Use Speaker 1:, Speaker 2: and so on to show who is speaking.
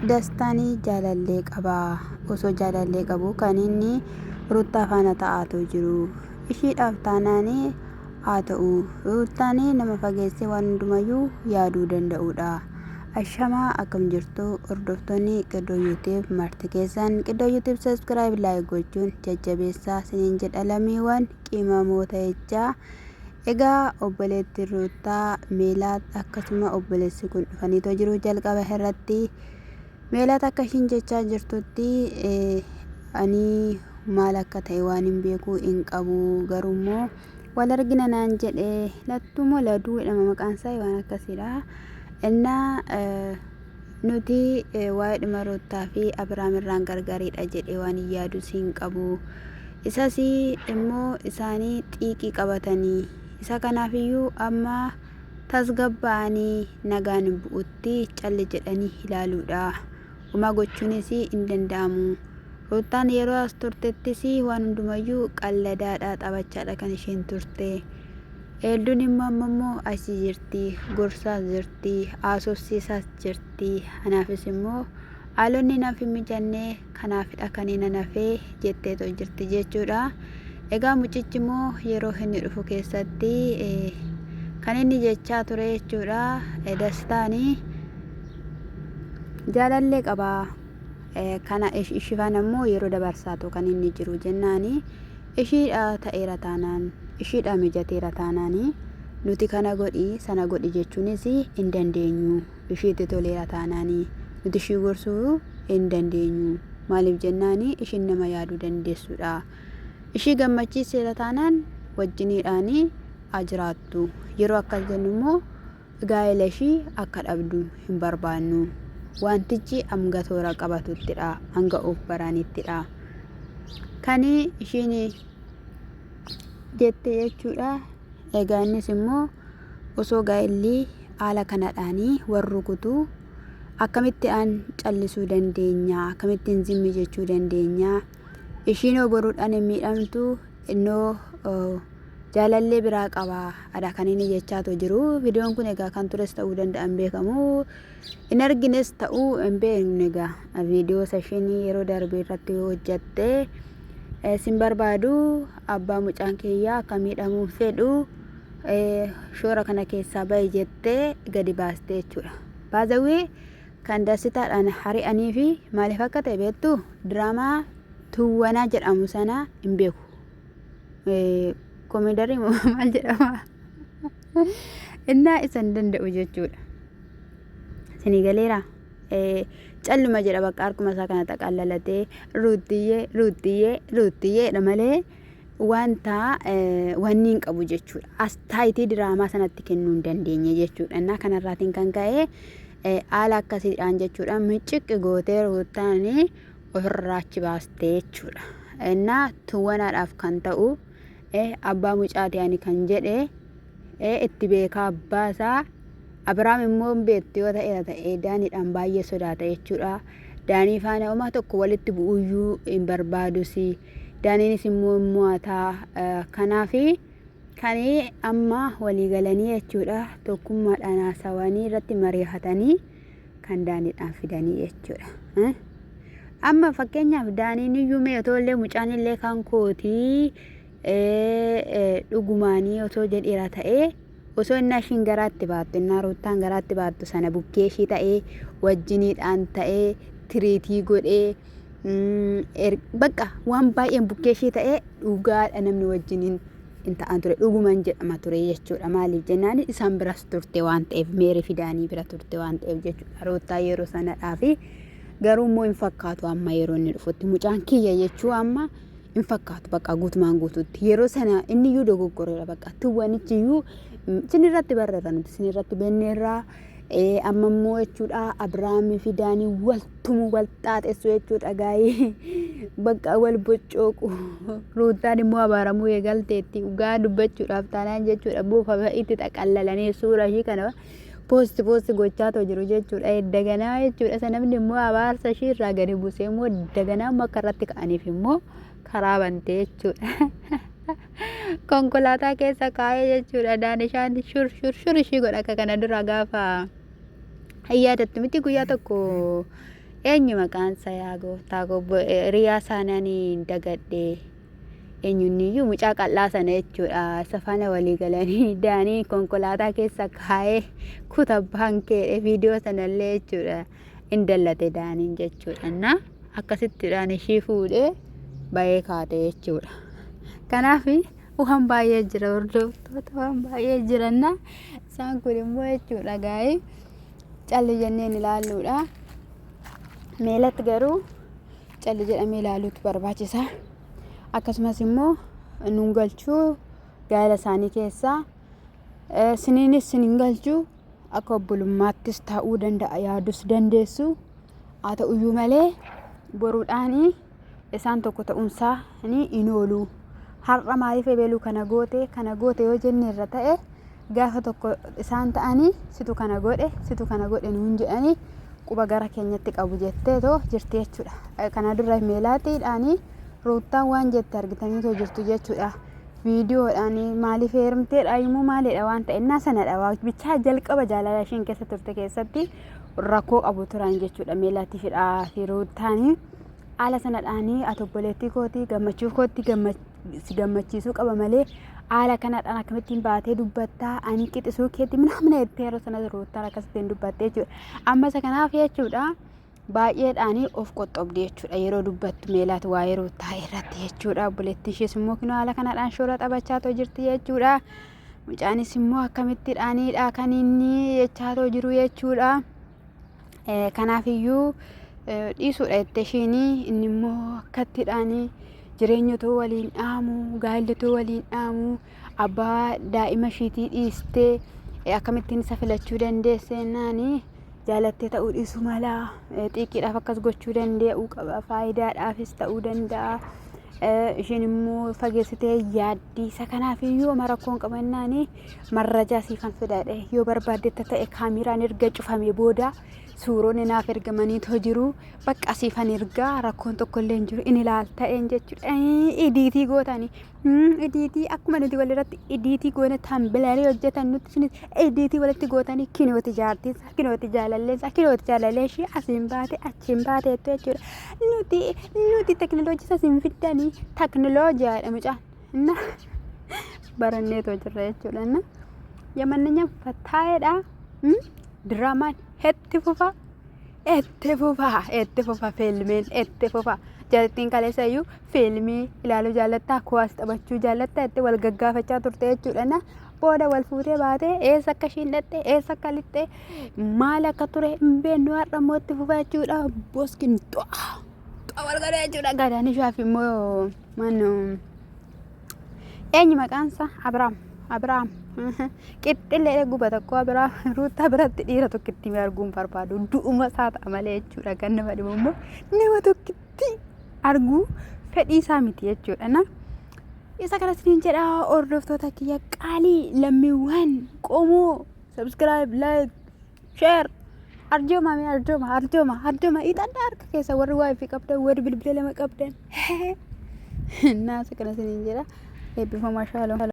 Speaker 1: Dastaan jaalallee qaba. Osoo jaalallee qabu kan inni Ruuttaa faana ta'aatoo jiru. Ishiidhaaf taanaan haa ta'u. Ruuttaan nama fageessee waan hundumayyuu yaaduu danda'udha. Ashamaa akkam jirtu hordoftoonni Qiddoo YouTube marti keessan Qiddoo YouTube subscribe like gochuun jajjabeessaa siniin jedha lammiiwwan qimamoota jechaa. Egaa obboleettiin Ruuttaa Meelaat akkasuma obboleessi kun dhufaniitoo jiru jalqaba irratti. Meelaat akka ishiin jechaa jirtutti ani maal akka ta'e waan hin beeku hin qabu garuu immoo wal argina naan jedhe lattuu moo laduu jedhama maqaan isaa waan akkasiidha. Innaa nuti waa'ee dhuma Ruuttaa fi Abiraam irraan gargariidha jedhee waan hin yaadus hin qabu. Isas immoo isaanii xiiqii qabatanii isa kanaaf iyyuu amma tasgabbaa'anii nagaan bu'utti calli jedhanii ilaaluudha. Homaa gochuunis hin danda'amu. Ruuttaan yeroo as turtettis waan hundumayyuu qalladaadha taphachaadha kan isheen turte. Eelduun immoo amma immoo achi jirti, gorsaas jirti, haasofsiisaas jirti. Anaafis immoo haalonni naaf hin mijanne kanaafidha kan inni hafe jetteetoo jirti jechuudha. Egaa mucichi immoo yeroo inni dhufu keessatti kan inni jechaa ture jechuudha. Dastaani jaalallee qaba. Kana ishii faana immoo yeroo dabarsaatu kan inni jiru jennaani ishiidha ta'eera taanaan ishiidha mijateera taanaani nuti kana godhi sana godhi jechuunis hin dandeenyu. Ishiitti toleera taanaani nuti ishii gorsuu hin dandeenyu. Maaliif jennaani ishiin nama yaaduu dandeessudha. Ishii gammachiiseera taanaan wajjiniidhaani haa jiraattu. Yeroo akkas jennu immoo gaa'ela ishii akka dhabdu hin barbaannu. Wantichi hanga toora qabatuttidha, hanga of baranittidha. Kan ishiin jette jechuudha. Egaa innis immoo osoo gaa'elli haala kanadhaanii wal rukutu akkamitti an callisuu dandeenya? Akkamittiin zimmi jechuu dandeenya? Ishiinoo boruudhaan hin miidhamtu innoo jaalallee biraa qaba adha kan inni jechaatu jiru. Viidiyoon kun egaa kan tures ta'uu danda'a hin beekamu. Hin argines ta'uu hin beeknu egaa viidiyoo ishiin yeroo darbe irratti hojjatte sin barbaadu abbaa mucaan kiyyaa akka miidhamuu fedhu shoora kana keessaa bahi jettee gadi baaste jechuudha. Baazawwee kan dasitaadhaan hari'anii fi maaliif akka ta'e beektu diraamaa tuwwanaa jedhamu sana hin beeku. Komeedarii moo maal jedhama? Innaa isa hin danda'u jechuudha. Isinii galeera? Calluma jedha bakka harkuma isaa kana xaqallalatee ruuttiyyee ruuttiyyee ruuttiyyee dha malee wanta wanni hin qabu jechuudha. Astaayitii diraamaa sanatti kennuu hin dandeenye jechuudha. Innaa kanarraatiin kan ka'e haala akkasiidhaan jechuudha micciqqi gootee ruuttaan ofirraa achi baastee jechuudha. Innaa tuwwanaadhaaf kan ta'u abbaa mucaati ani kan jedhe itti beekaa abbaa isaa Abiraam immoo hin beektu yoo ta'eera ta'e Daaniidhaan baay'ee sodaata jechuudha. Daanii faana homaa tokko walitti bu'uyyuu hin barbaadus. Daaniinis immoo hin mo'ata. Kanaaf kan amma walii galanii jechuudha tokkummaadhaan haasawanii irratti mari'atanii kan Daaniidhaan fidanii jechuudha. Amma fakkeenyaaf Daaniin iyyuu mee otoo illee mucaan illee kan kootii dhugumaanii otoo jedheera ta'ee osoo innaa ishiin garaatti baattu innaa ruuttaan garaatti baattu sana bukkee ishii ta'ee wajjiniidhaan ta'ee tiriitii godhee bakka waan baay'een bukkee ishii ta'ee dhugaadha namni wajjiniin hin ta'an ture dhuguman jedhama ture jechuudha maaliif jennaan isaan biras turte waan ta'eef meerii fidaanii bira turte waan ta'eef jechuudha ruuttaa yeroo sanadhaa fi garuu immoo hin fakkaatu amma yeroo inni dhufutti mucaan kiyya jechuu amma hin fakkaatu bakka guutumaan guutuutti yeroo sana inni iyyuu dogoggoreera bakka tuwwanichi iyyuu isin irratti barreerra nuti isin irratti benneerra amma immoo jechuudha Abiraamii fi Daanii wal tumu wal xaaxessu jechuudha gaayii bakka wal boccooqu ruuttaan immoo abaaramuu eegalteetti dhugaa dubbachuudhaaf taanaan jechuudha buufama itti xaqallalanii suura ishii kana poosti poosti gochaa too jiru jechuudha. Daganaa jechuudha. Isa namni immoo abaarsa ishii irraa gadi buusee immoo daganaa immoo akka irratti ka'aniif immoo karaa bantee jechuudha. Konkolaataa keessa kaa'ee jechuudha. Daanishaan shur shur shur ishii godha akka kana dura gaafa hin yaadattu miti guyyaa tokko Eenyu maqaan isaa yaa gooftaa koo hiriyaa isaa ani dagadhe. Eenyunniyyuu mucaa qal'aa sana jechuudha. Isa faana walii galanii Daanii konkolaataa keessa kaa'ee kuta baankee viidiyoo sanallee jechuudha. In dallate Daaniin jechuudha. Na akkasittiidhaan ishii fuudhee bahee kaate jechuudha. Kanaaf waan baay'ee jira hordoftoota waan baay'ee jiranna isaan kun immoo jechuudha gaa'ee calli jenneen ilaalluudha. Meelat garuu calli jedhamee ilaaluutu barbaachisa. Akkasumas immoo nun galchuu gaa'ela isaanii keessaa siniinis sin hin galchuu akka obbolummaattis ta'uu danda'a yaadus dandeessu haa ta'uyyuu malee boruudhaan isaan tokko ta'uunsaa ni hin oolu. Har'a maaliif ebeluu kana goote kana goote yoo jenne irra ta'e gaafa tokko isaan ta'anii situ kana godhe situ kana godhe nuun jedhanii quba gara keenyatti qabu jettee too jirti jechuudha. Kana dura meelaatiidhaanii ruuttaan waan jette argitanii too jirtu jechuudha. Viidiyoodhaan maaliif heerumteedha immoo maalidha waan ta'e innaa sanadha waa bichaa jalqaba jaalala isheen keessa turte keessatti rakkoo qabu turan jechuudha meelaatiifidha fi ruuttaanii. Haala sanadhaanii ati obboleettii kootii gammachuu kootti si gammachiisuu qaba malee haala kanadhaan akkamittiin baatee dubbattaa ani qixisuu keetti minaamina jettee yeroo sana ruuttaan akkasittiin dubbattee jechuudha. Amma isa kanaaf jechuudha baay'eedhaan of qoxxobdi jechuudha yeroo dubbattu meelaat waa'ee ruuttaa irratti jechuudha. Obboleettiin ishees immoo kinoo haala kanadhaan shoora taphachaa too jirti jechuudha. Mucaanis immoo akkamittiidhaaniidha kan inni jechaa too jiru jechuudha. Kanaafiyyuu dhiisuudha jette ishiin inni immoo akkattidhaan jireenya otoo waliin dhaamu gaa'elli otoo waliin dhaamu abbaa daa'ima ishiitii dhiistee akkamittiin isa filachuu dandeesse jennaan jaalattee ta'uu dhiisuu mala xiiqiidhaaf akkas gochuu danda'uu qaba faayidaadhaafis ta'uu danda'a. Isheen immoo fageessitee yaaddi isa kanaafiyyuu oma rakkoon qabannaan marrajaa siifan fidadhe yoo barbaaddetta ta'e kaameraan erga cufame booda suuronni naaf ergamaniitoo jiru bakka siifan ergaa rakkoon tokko illee hin jiru in ilaalta'een jechuudha idiitii gootanii idiitii akkuma nuti walirratti idiitii goone tambilarii hojjetan nuti isinis idiitii walitti gootanii kinooti jaartiinsa kinooti jaalalleensa kinooti jaalallee ishee asiin baate achiin baate jettu jechuudha nuti nuti teknooloojii isa siin fiddanii teknooloojiyaadha mucaan እና baranneetoo jirra jechuudha. እና የማንኛውም ፈታዬdha diraamaan itti fufa itti fufa itti fufa fiilmiin itti fufa jalattiin kaleessa iyyuu fiilmii ilaaluu jaallattaa kuwaas taphachuu jaallattaa itti wal gaggaafachaa turte jechuudha. Na booda wal fuutee baatee eessa akka ishiin dhaqxe eessa akka lixxe maal akka ture hin beeknu har'a immoo itti fufa jechuudha. Boskin xu'a xu'a wal godhe jechuudha. Gadaan ishaaf immoo mannu eenyu maqaan isaa Abiraam Abiraam qixxillee guba tokko Abiraam Ruuttaa biratti dhiira tokkitti arguun barbaadu du'uma isaa ta'a malee jechuudha kan nama dhibu immoo nama tokkitti arguu fedhii isaa miti jechuudha na isa kanas niin jedha hordoftoota kiyya qaalii lammiiwwan qomoo subscribe like share arjooma mee arjooma arjooma arjooma ixadha harka keessa warri wifi qabdan warri bilbila lama qabdan. Naasa kana isiniin jedha eebbifamaa shaaloo.